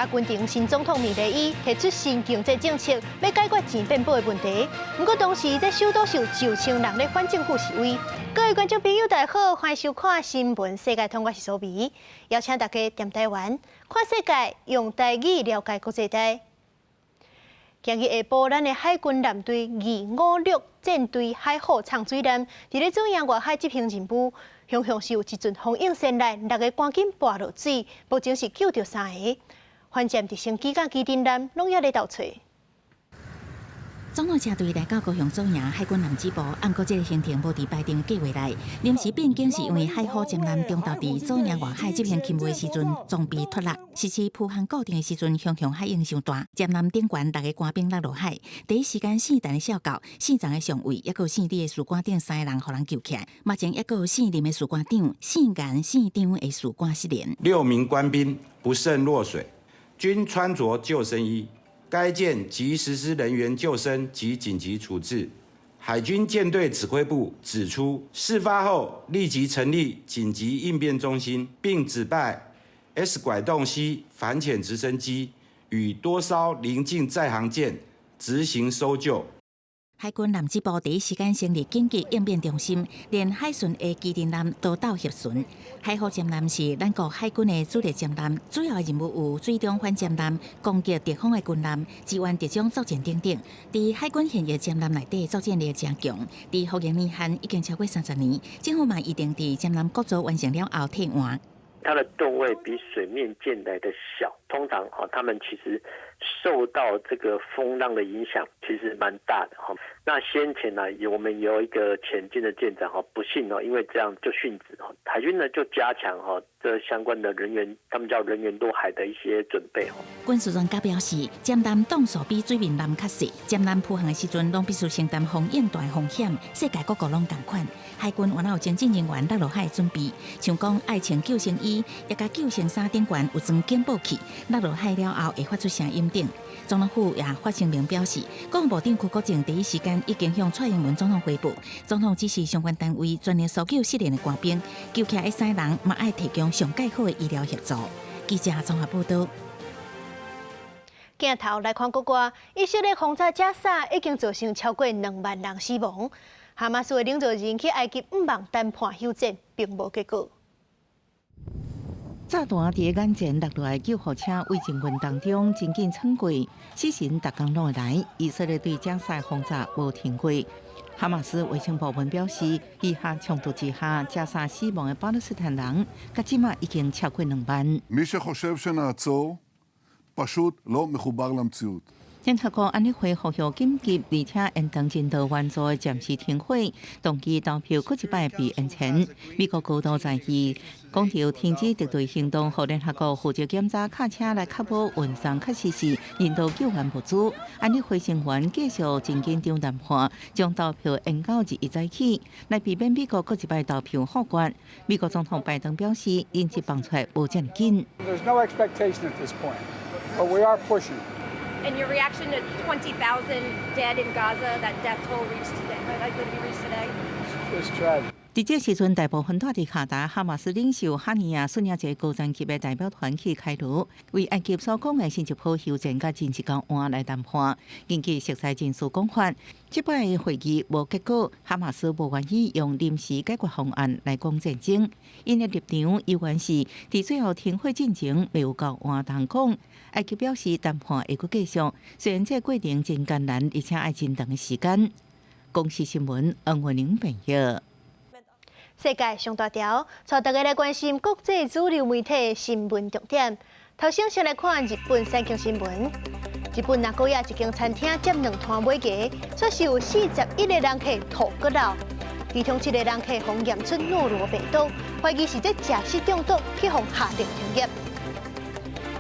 阿根廷新總統米雷伊提出新經濟政策，欲解決錢變薄的問題。毋過當時佇首都有上千人咧反政府示威。各位觀眾朋友，大家好，歡迎收看《新聞世界通》，我是蘇美，邀請大家踮台灣看世界，用台語了解國際大。今日下晡，咱的海軍艦隊256戰隊海虎長水艦，佇咧左營外海執行任務，雄雄是有一陣風湧先來，六个趕緊跋落水，目前是救著三个。反艦直升機佮機動艦攏猶咧鬥揣。總統車隊來到高雄左營海軍南支部，毋過這个行程無佇排定計劃內，臨時變更是因為海虎潛艦中晝佇左營外海執行勤務的時陣，裝備脫落，實施浮航固定的時陣，雄雄海湧傷大，潛艦頂懸六个官兵落落海，第一時間姓陳的少校、姓張的上尉，抑閣有姓李的士官長三个人予人救起來，目前抑閣有姓林的士官長、姓顏、姓張的士官失聯。六名官兵不慎落水，均穿著救生衣。該艦即實施人員救生及緊急處置。海軍艦隊指揮部指出，事發後立即成立緊急應變中心，並指派 S 拐洞 C 反潛直升機與多艘鄰近在航艦執行搜救。海軍南支部第一時間成立緊急應變中心，連海巡的機動艦都鬥協巡。海虎潛艦是咱國海軍的主力潛艦，主要任務有水中反潛艦、攻擊敵方的軍艦、支援特種作戰等等。佇海軍現役潛艦內底作戰力誠強，佇服役年限已經超過30年，政府嘛預定佇潛艦國造完成了後替換。它的噸位比水面艦來的小，通常哈，他們其實受到這個風浪的影響，其實蠻大的哈。那先前呢，我們有一個潛艦的艦長哈，不幸哦，因為這樣就殉職哈。海軍呢就加強哈這相關的人員，他們叫人員落海的一些準備哈。軍事專家表示，潛艦檔數比水面艦較細，潛艦浮航的時陣攏必須承擔風湧大的風險，世界各國攏仝款。海軍原來有精進人員落落海準備，像講愛穿救生衣，抑佮救生衫頂懸有裝警報器，落落海了後會發出聲音等。總統府也發聲明表示，國防部長邱國正第一時間已經向蔡英文總統匯報，總統指示相關單位全力搜救失聯的官兵，救起來的三人嘛愛提供上蓋好的醫療協助。記者綜合報道。鏡頭來看國外，以色列轟炸加沙已經造成超過2萬人死亡。哈馬斯的領導人去埃及向望談判休戰，並無結果。炸彈佇眼前落落來，救護車對人群當中真緊衝過，死神逐工攏會來。以色列對加沙轟炸無停過。哈馬斯衛生部門表示，以哈衝突之下，加沙死亡的巴勒斯坦人，到這馬已經超過2萬。 מי שחושב שנעצור פשוט לא מחובר למציאות. 聯合國安理會呼籲緊急，而且延長人道援助的暫時停火，動議投票閣一擺被延前。美國高度在意，講著停止敵對行動，予聯合國負責檢查卡車來確保運送確實是人道救援物資。安理會成員繼續真緊張談判，將投票延到日一早起，來避免美國閣一擺投票否決。美國總統拜登表示，人質放出來無遮爾緊。 There's no expectation at this point, but we are pushing. And your reaction to 20,000 dead in Gaza, that death toll reached today, likely to be reached today? It's tragic. 佇這時陣，大部分蹛佇卡達哈馬斯領袖哈尼亞率領一個高層級的代表團去開羅，為埃及所講的新一波休戰佮人質交換來談判。根據熟悉人士講法，這擺會議無結果，哈馬斯無願意用臨時解決方案來講戰爭。𪜶的立場猶原是佇最後停火進前未有交換通講。埃及表示談判會閣繼續，雖然這個過程真艱難，而且愛真長的時間。公視新聞黃文玲編譯。世界上大條，帶大家來關心國際主流媒體新聞重點。頭先先來看日本產經新聞。日本名古屋一間餐廳接兩攤尾牙，煞是有41個人客吐閣流，其中七个人客予驗出諾羅病毒，懷疑是這食食中毒去予下令停業。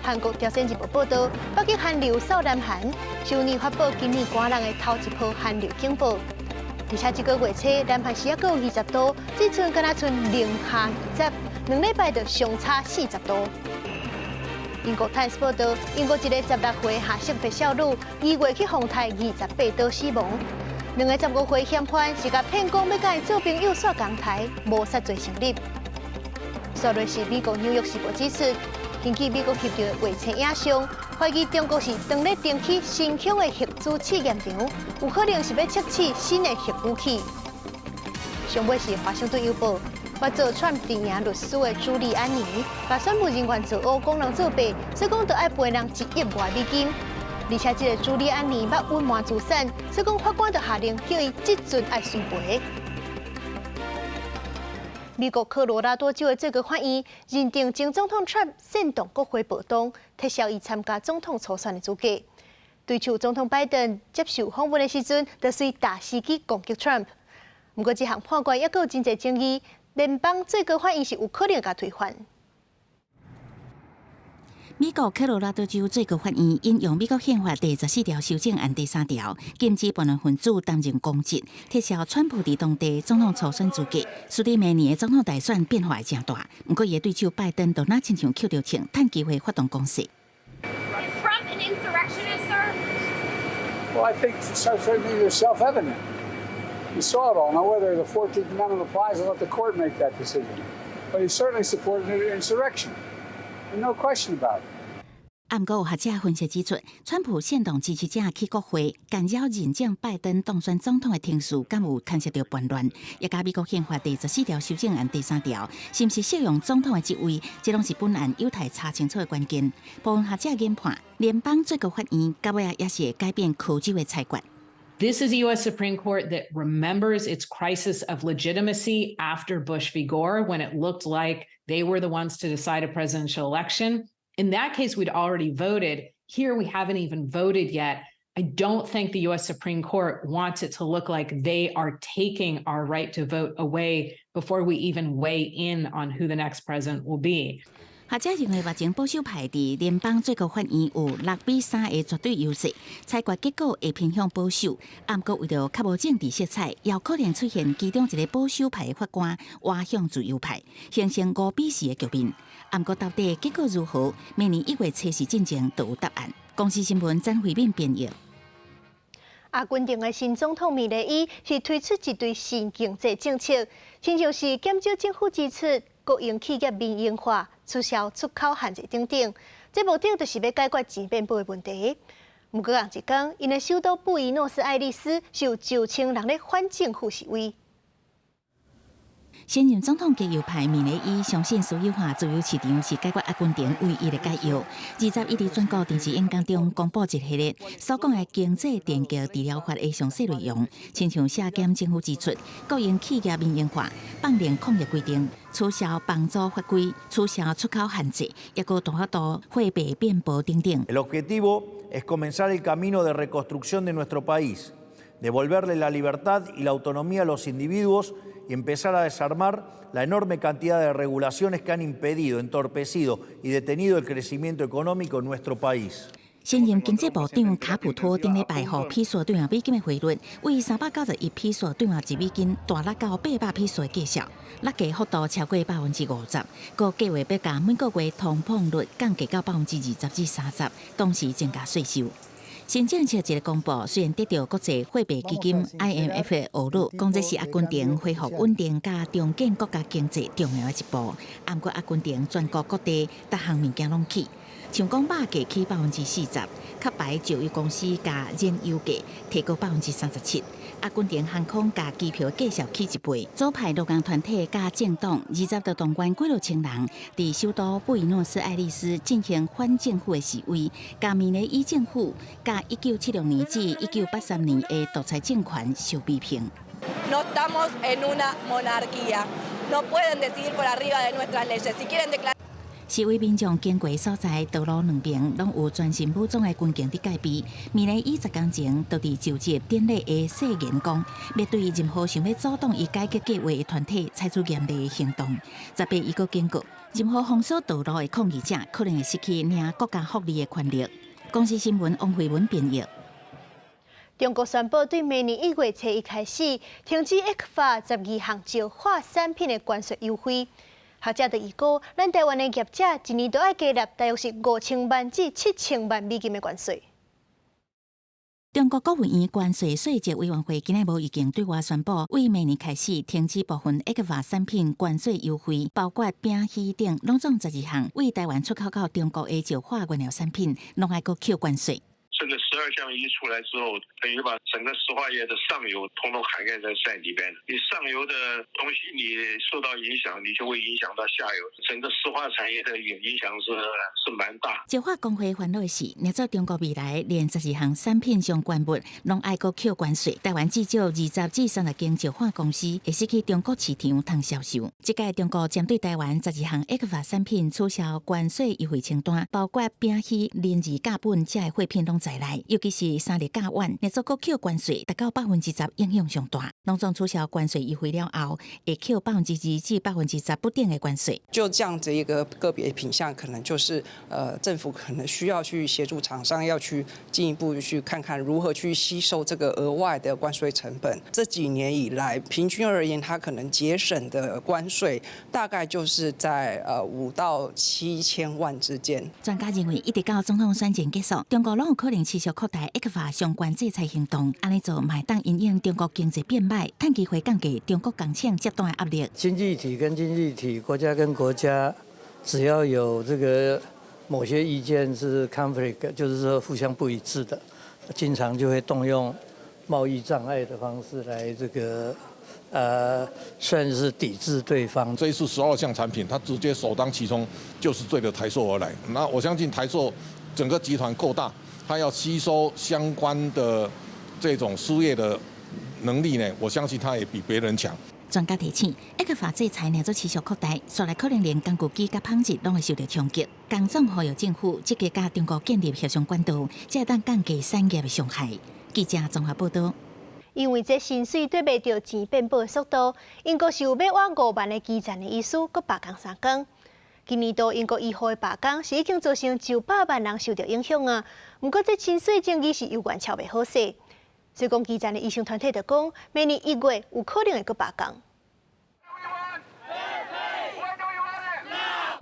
韓國朝鮮日報報導，北極寒流掃南韓，首爾發布今年寒冷的頭一波寒流警報。而且這個月初，南韓是猶閣有20度，這陣敢若賰零下20，2禮拜就相差40度。英國泰斯報導，英國一个16歲夏色別少女，2月去予刣28刀死亡。兩个15歲嫌犯是共騙講欲共伊做朋友，煞共刣，謀殺罪成立。煞落是美國紐約時報指出，根據美國翕著的衛星影像，懷疑中國是當咧重啟新疆的核子試驗場，有可能是欲測試新的核武器。上尾是華盛頓郵報，捌做川普陣營律師的朱利安尼，共選務人員做烏講人作弊，所以講著愛賠人1億外美金。而且這个朱利安尼捌隱瞞資產，所以講法官就下令叫伊這陣愛隨賠。美國科羅拉多州的最高法院認定前總統川普煽動國會暴動，撤銷伊參加總統初選的資格。對手總統拜登接受訪問的時陣，就隨大司機攻擊川普。毋過，這項判決猶閣有真濟爭議，聯邦最高法院是有可能共推翻。美國科羅拉多州最高法院引用美國憲法第14條修正案第三條，禁止叛亂分子擔任公職，撤銷川普佇當地總統初選資格。使得明年的總統大選變化會誠大。毋過，伊的對手拜登就若親像抾著槍，趁機會發動攻勢。 Is Trump an insurrectionist, sir? Well, I think certainly they're self-evident. You saw it all. Now, whether the 14th Amendment applies, I'll let the court make that decision. But he certainly supported an insurrection. No question about it. 啊，毋過有學者分析指出，川普煽動支持者去國會干擾認證拜登當選總統的程序，敢有牽涉著叛亂？也佮美國憲法第十四條修正案第三條，是毋是適用總統的職位？這攏是本案有待查清楚的關鍵。部分學者研判，聯邦最高法院到尾仔也是會改變科州的裁決。 This is a U.S. Supreme Court that remembers its crisis of legitimacy after Bush v. Gore, when it looked like they were the ones to decide a presidential election. In that case, we'd already voted. Here, we haven't even voted yet. I don't think the U.S. Supreme Court wants it to look like they are taking our right to vote away before we even weigh in on who the next president will be. 學者認為，目前保守派佇聯邦最高法院有6比3的絕對優勢，裁決結果會偏向保守。毋過為著較無政治色彩，有可能出現其中一个保守派的法官倚向自由派，形成5比4的局面。毋過到底結果如何，明年1月初四進前就有答案。公視新聞曾慧敏編譯。阿根廷的新總統米雷伊是推出一堆新經濟政策，親像是減少政府支出、國營企業民營化、取消出口限制等等。這目的就是欲解決錢變薄的問題。毋過仝一工，𪜶的首都布宜諾斯艾利斯是有上千人咧反政府示威。現任總統極右派米雷伊相信私有化自由市場是解決阿根廷唯一的解藥。21佇全國電視演講中公布一系列所講的經濟變革治療法的詳細內容，親像削減政府支出、國營企業民營化、放寬抗疫規定、取消房租法規、取消出口限制，抑閣大幅度貨幣變薄等等。 El objetivo es comenzar el camino de reconstrucción de nuestro país, devolverle la libertad y la autonomía a los individuos y empezar a desarmar la enorme cantidad de regulaciones que han impedido, entorpecido y detenido el crecimiento económico en nuestro país. 現任經濟部長卡普托頂禮拜予披索對換美金的匯率，為391披索兌換1美金，大落到800披索的價數，落價幅度超過50%。閣計劃欲共每個月通膨率降低到20%至30%，同時增加稅收。新政策一个公布，雖然得著國際貨幣基金 IMF 的呵咾，講這是阿根廷恢復穩定佮重建國家經濟重要的一步。毋過阿根廷全國各地逐項物件攏起，像講肉價起40%，殼牌石油公司共燃油價提高37%。阿根廷航空佮機票價數起一倍。左派勞工團體佮政黨20就動員幾落千人，佇首都布宜諾斯艾利斯進行反政府的示威，共米雷伊政府佮1976年至1983年的獨裁政權相比評。 No estamos en una monarquía. No pueden decidir por arriba de nuestras leyes. Si quieren declarar 示威民眾經過所在道路兩邊，攏有全身武裝的軍警佇戒備。米雷伊10工前就佇就職典禮的誓言講，欲對任何想欲阻擋伊改革計劃的團體採取嚴厲的行動。18伊閣警告，任何封鎖道路的抗議者可能會失去領國家福利的權利。公視新聞王慧文編譯。中國宣布對明年1月初一開始，停止 ECFA 12項石化產品的關稅優惠。學者就預估，咱台灣的業者一年都愛加納大約是5000萬至7000萬美金的關稅。中國國務院關稅稅則委員會今仔無意見對外宣布，對明年開始停止部分 ECFA 產品關稅優惠，包括丙烯等攏總12項，對台灣出口到中國的石化原料產品，攏愛閣扣關稅。這個12項一出來之後，等於把整個石化業的上游統統涵蓋在裏邊。你上游的東西你受到影響，你就會影響到下游，整個石化產業的影響是蠻大。石化公會煩惱的是，若做中國未來連12項產品相關物攏愛閣扣關稅，台灣至少20至30間石化公司會失去中國市場通銷售。這屆中國針對台灣十二項 ECFA 產品取消關稅優惠清單，包括丙烯、鄰二甲苯這貨品攏在內，尤其是三氯甲烷，若做閣扣關稅達到10%，影響上大。攏總取消關稅優惠了後，會扣2%至10%不等的關稅。就這樣子一個個別品項，可能就是政府可能需要去協助廠商，要去進一步去看看如何去吸收這個額外的關稅成本。這幾年以來，平均而言，它可能節省的關稅大概就是在5到7千萬之間。專家認為，一直到總統選戰結束，中國攏有可能持續擴大 ECFA 相關制裁行動，按呢做嘛會當因應中國經濟變歹，趁機會降低中國工廠接單的壓力。經濟體跟經濟體，國家跟國家，只要有這個某些意見是 conflict，就是說互相不一致的，經常就會動用貿易障礙的方式來這個，算是抵制對方。這一次12項產品，它直接首當其衝，就是對着台塑而來。那我相信台塑整個集團夠大，它要吸收相關的這種輸業的能力呢，我相信它也比別人強。專家提醒，ECFA 制裁若做持續擴大，紲來可能連工具機佮紡織攏會受到衝擊。工總呼籲政府積極佮中國建立協商管道，才會當降低產業的傷害。記者綜合報道。因為這薪水對袂著錢變薄的速度，英國是有欲挖5萬个基層的醫師閣罷工3工。今年度英國醫護的罷工是已經造成900萬人受到影響啊。毋過這薪水爭議是猶原撨袂好勢。所以講，基層的醫生團體就講，明年1月有可能會閣罷工。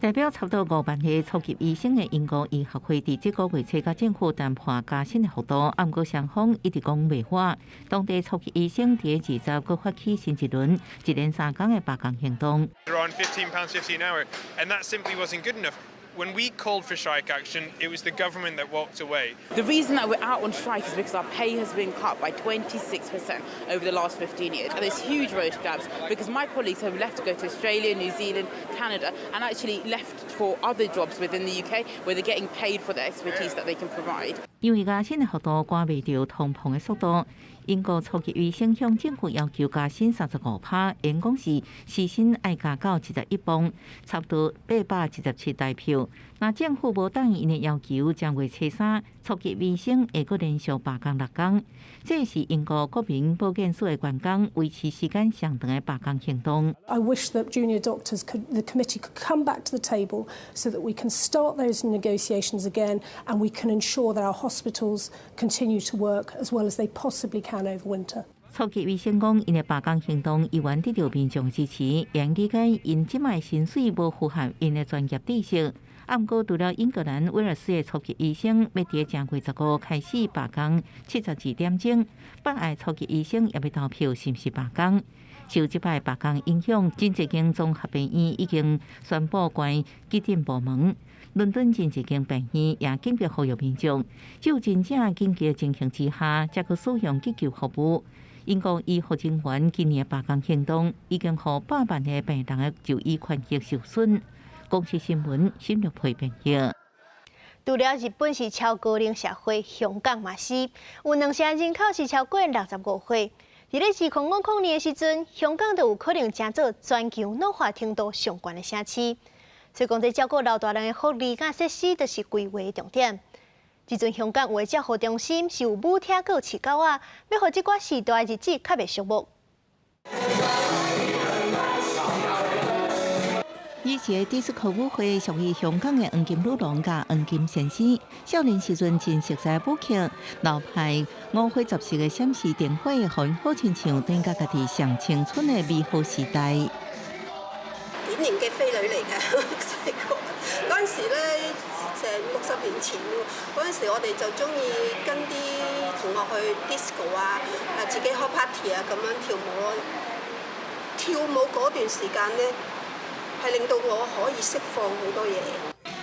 代表差不多5萬个初級醫生的英國醫學會，佇這個月初佮政府談判加薪的幅度，啊，毋過雙方一直講袂和。當地初級醫生佇20閣發起新一輪一連3工的罷工行動。 They're on £15.50 an hour, and that simply wasn't good enough. When we called for strike action, it was the government that walked away. The reason that we're out on strike is because our pay has been cut by 26% over the last 15 years. And there's huge rota gaps because my colleagues have left to go to Australia, New Zealand, Canada, and actually left for other jobs within the UK where they're getting paid for the expertise that they can provide. 因為加薪的幅度趕袂著通膨的速度，英國初級醫生向政府要求加薪35%，因講是時薪愛加到21磅，差不多877台票。若政府無答應𪜶的要求，正月初三，初級醫生會閣連續罷工6工。這是英國國民保健署的員工維持時間上長的罷工行動。 I wish that junior doctors could, the committee could come back to the table so that we can start those negotiations again and we can ensure that our hospitals continue to work as well as they possibly can over winter. 初級醫生講，𪜶的罷工行動猶原得到民眾支持，會理解𪜶這擺薪水無符合𪜶的專業知識。啊，毋過除了英格蘭威爾斯的初級醫生欲佇正月15開始罷工72點鐘，北愛初級醫生也欲投票是毋是罷工。受這擺罷工影響，真濟間綜合病院已經宣布關急診部門。倫敦真濟間病院也緊急呼籲民眾，只有真正緊急的情形之下，才去使用急救服務。英國醫護人員今年罷工行動已經予百萬个病人的就醫權益受損。公視新聞新玉佩編譯。除了日本是超高齡社會，香港嘛是，有兩成人口是超過65歲。佇咧2050年的時陣，香港就有可能成做全球老化程度上懸的城市。所以講，這照顧老大人的福利佮設施，就是規劃的重點。這陣香港有的照護中心是有母聽閣飼狗仔，欲予這寡序大的日子較袂寂寞。以前迪斯科舞會屬於香港的黃金女郎佮黃金先生，少年時陣真熟悉舞曲，老派五花十色的閃示燈火，予𪜶好親像轉到家己上青春的美好時代。典型嘅飛女嚟嘅，細個嗰陣時咧，成60年前喎。嗰陣時我哋就中意跟啲同學去 disco 啊，自己開 party 啊咁樣跳舞咯。跳舞嗰段時間呢，係令到我可以釋放好多嘢。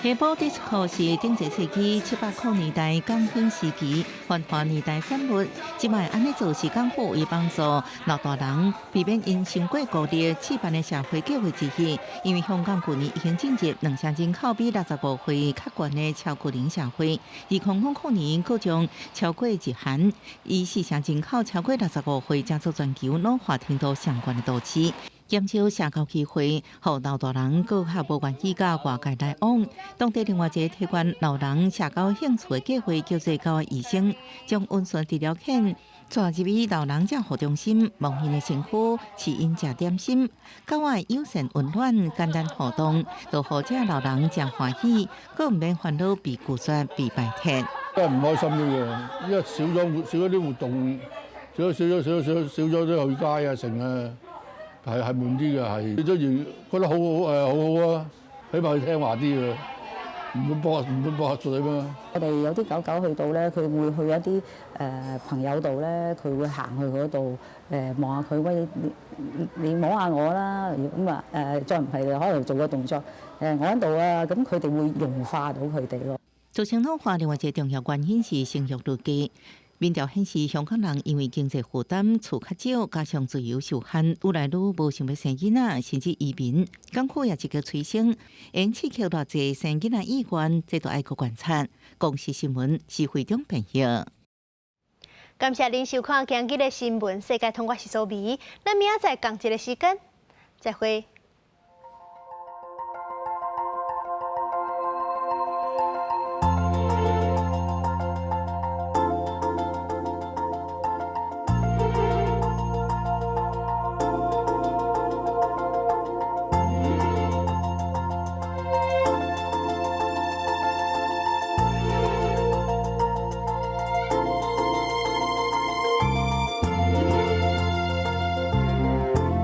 下晡 disco 是頂一世紀七八零年代港興時期繁華年代產物，這擺按呢做是港府為幫助老大人避免𪜶傷過孤立，試辦的社會計畫之一。因為香港舊年已經進入2成人口比65歲較懸的超高齡社會，2000年閣將超過一項，以4成人口超過六十五歲，成做全球老化程度上懸的都市。減少社交機會，予老大人閣較無願意佮外界來往。當地另外一個提懸老人社交興趣的計劃叫做狗仔醫生，將溫順治療犬帶入去老人照護中心，摸𪜶的身軀，飼𪜶食點心，狗仔友善溫暖、簡單互動，都予這老人誠歡喜，閣毋免煩惱被拒絕、被排斥。真係唔開心啲嘅，因為少咗啲活動，少咗少咗少少少咗啲去街啊，成啊。係悶啲嘅，係都覺得好好好好啊，起碼佢聽話啲嘅，唔會駁嘴嘛。我哋有啲狗狗去到咧，佢會去一啲朋友度咧，佢會行去嗰度望下佢，喂，你摸下我啦，咁啊再唔係可能做個動作我喺度啊，咁佢哋會融化到佢哋咯。造成老化另外一個重要原因是生育率低。民調顯示，香港人因為經濟負擔、厝較少，加上自由受限，愈來愈無想欲生囡仔，甚至移民。港府也積極催生，會刺激偌濟生囡仔意願，這都愛閣觀察。公視新聞是會長編譯。感謝您收看今日的新聞世界通，我是蘇美，咱明仔載仝一个時間，再會。